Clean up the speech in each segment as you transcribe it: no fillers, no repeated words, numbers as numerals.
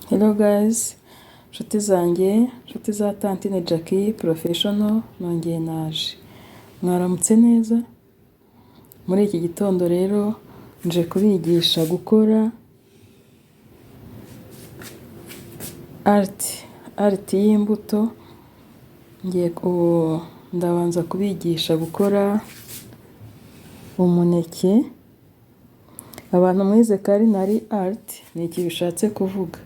Hello guys, nshuti zanjye, nshuti za Tantine Jackie Professional, nongeye naje. Mwaramutse neza? Muri iki gitondo rero nje kubigisha gukora art, art y'imbuto, ngiye ndabanza kubigisha gukora umuneke. Abantu mwize culinary art ni iki bishatse kuvuga?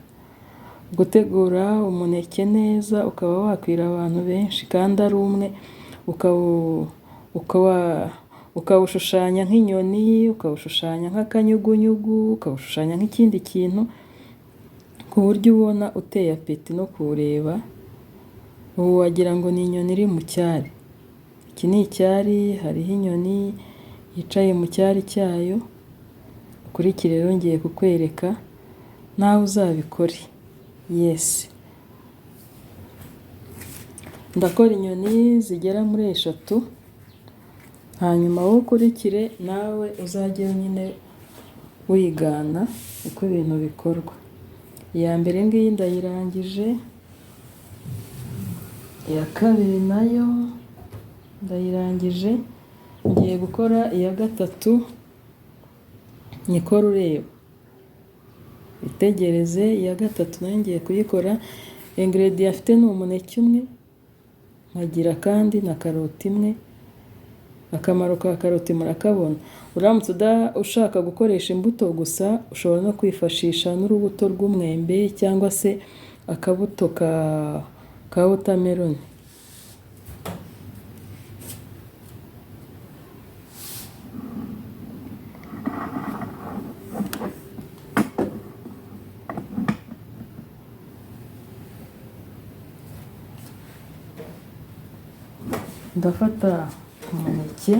Gutegura umuneke neza ukaba wakwira abantu benshi kandi ari umwe, ukawushushanya nk'inyoni, ukawushushanya nk'akanyugunyugu, ukawushushanya nk'ikindi kintu, ku buryo ubona uteye appétit no kuwureba, ubu wagira ngo ni inyoni iri mu cyari. Iki ni icyari, hariho inyoni yicaye mu cyari cyayo, ukurikire rero ngiye kukwereka nawe uzabikore. Yes. Ndakora inyoni zigera muri 3, hanyuma wowe ukurikire nawe uzajye nyine wigana uko ibintu bikorwa. Iya mbere ngiyi ndayirangije, iya kabiri nayo ndayirangije, ngiye gukora iya gatatu, nyikore ureba. Witegereze iya gatatu nayo ngiye kuyikora, ingredient mfite ni umuneke umwe, nkagira kandi na karoti imwe, akamaro ka karoti murakabona. Uramutse ushaka gukoresha imbuto gusa, ushobora no kwifashisha n'urubuto rw'umwembe cyangwa se akabuto ka watermelon. Ndafata umuneke,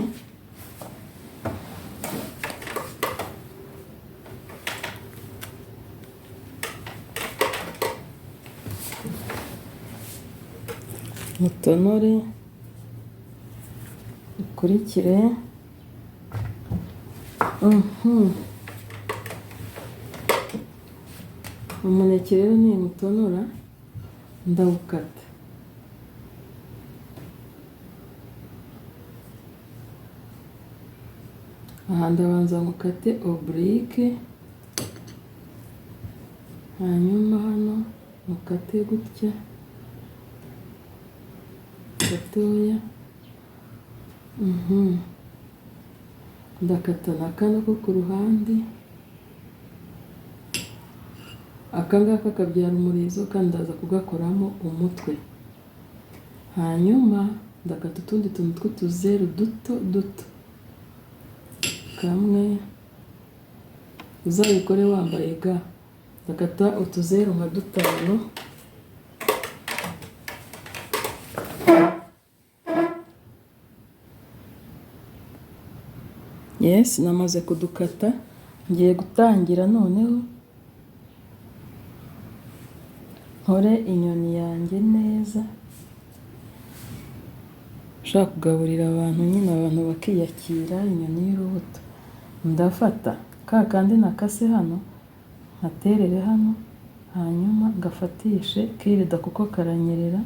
mutonore, ukurikire. Umuneke rero nimutonora ndawukata. Aha ndabanza ngukate oblique, hanyuma hano mukate gutya gatoya, ndakata na kano ko ku ruhande, aka ngaka kabyara umurizo kandi ndaza kugakoramo umutwe, hanyuma ndakata utundi tuntu tw'utuzeru duto duto, kamwe, uzabikore wambaye ga, ndakata utuzeru nka dutanu. Yes, namaze kudukata, ngiye gutangira noneho nkore inyoni yanjye neza, ushaka kugaburira abantu nyine abantu bakiyakira inyoni y'urubuto. Ndafata ka kandi nakase hano, nkaterere hano, hanyuma ngafatishe kirida kuko karanyerera,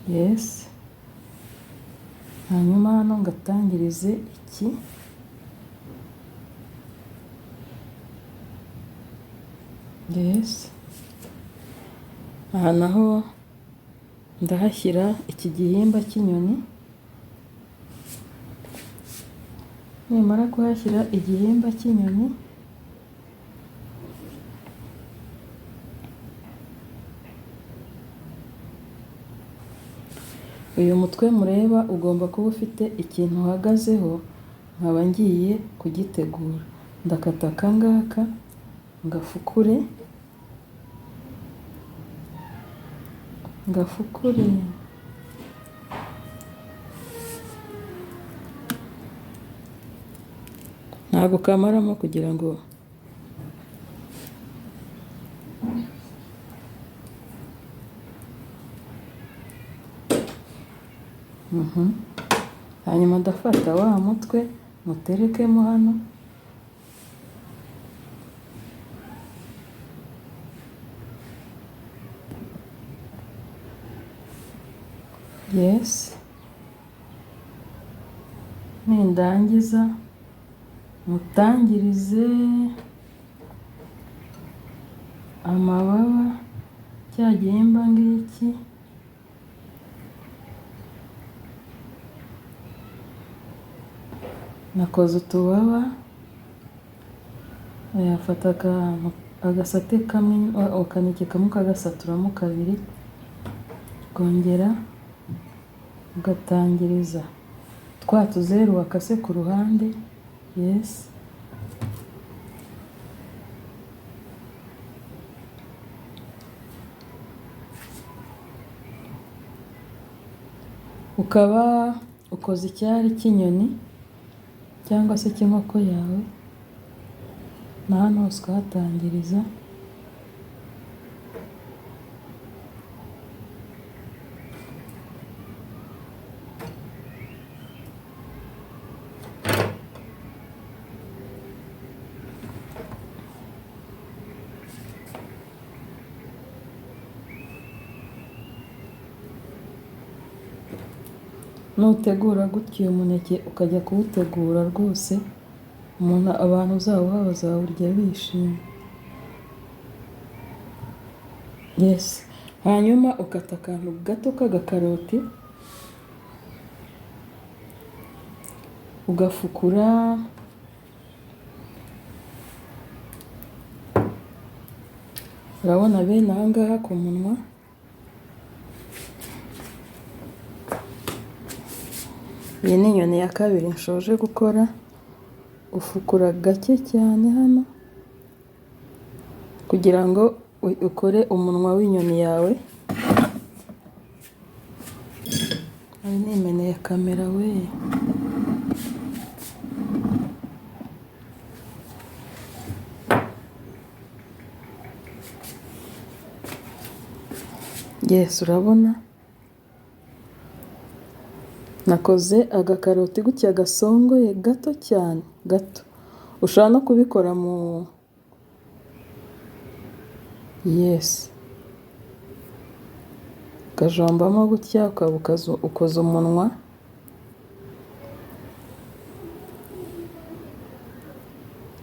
yes, hanyuma hano ngatangirize iki, yes, aha naho ndahashyira iki gihimba cy'inyoni, nimara kuhashyira igihimba cy'inyoni, uyu mutwe mureba ugomba kuba ufite ikintu uhagazeho, nkaba ngiye kugitegura. Ndakata aka ngaka ngafukure, ngafukure. Ntabwo kamaramo kugira ngo hanyuma ndafata wa mutwe muterekemo hano. Yes, nindangiza mutangirize amababa, cya gihimba ngiki. Nakoze utubaba, yafata agasate kamwe, akaneke kamwe ukagasaturamo kabiri, ukongera ugatangiriza twa tuzeru wakase ku ruhande. Yes, ukaba ukoze icyari cy'inyoni cyangwa se cy'inkoko yawe, na hano hose ukahatangiriza. Nutegura gutya uyu muneke ukajya kuwutegura rwose, umuntu abantu uzawuha bazawurya bishimye. Yes, hanyuma ukata akantu gato k'agakaroti, ugafukura urabona bene aha ngaha ku munwa. Iyi ni inyoni ya kabiri nshoje gukora. Ufukura gake cyane hano kugira ngo ukore umunwa w'inyoni yawe. Nari nimeneye kamera we. Yes, urabona nakoze agakaroti gutya gasongoye gato cyane gato. Ushobora no kubikora mu yes, ukajombamo gutya ukaba ukoza umunwa.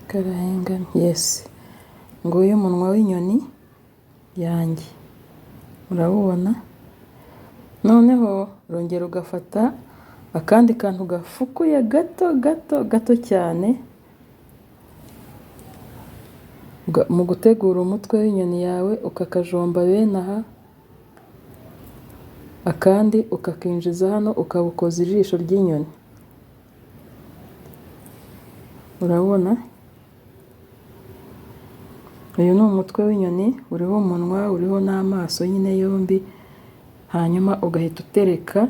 Karahengamye. Yes, nguyu umunwa w'inyoni yanjye murawubona. Noneho urongera ugafata akandi kantu gafukuye gato gato gato cyane mu gutegura umutwe w'inyoni yawe, ukakajomba bene aha, akandi ukakinjiza hano, ukabukoza ijisho ry'inyoni. Urabona uyu ni umutwe w'inyoni uriho umunwa, uriho n'amaso nyine yombi. Hanyuma ugahita utereka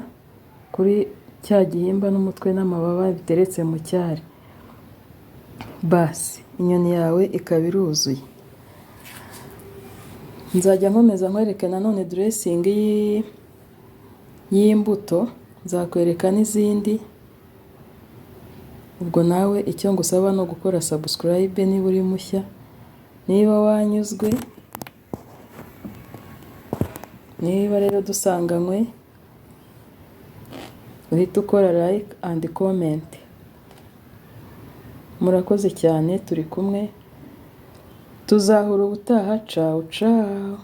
kuri cya gihimba n'umutwe n'amababa biteretse mu cyari. Basi inyoni yawe ikaba iruzuye. Nzajya nkomeza nkwereke nanone dressing y'imbuto, nzakwereka n'izindi. Ubwo nawe icyo ngusaba ni ugukora subscribe niba uri mushya, niba wanyuzwe, niba rero dusanganywe, uhite ukora like and comment. Murakoze cyane, turi kumwe, tuzahura ubutaha. Ciao ciao.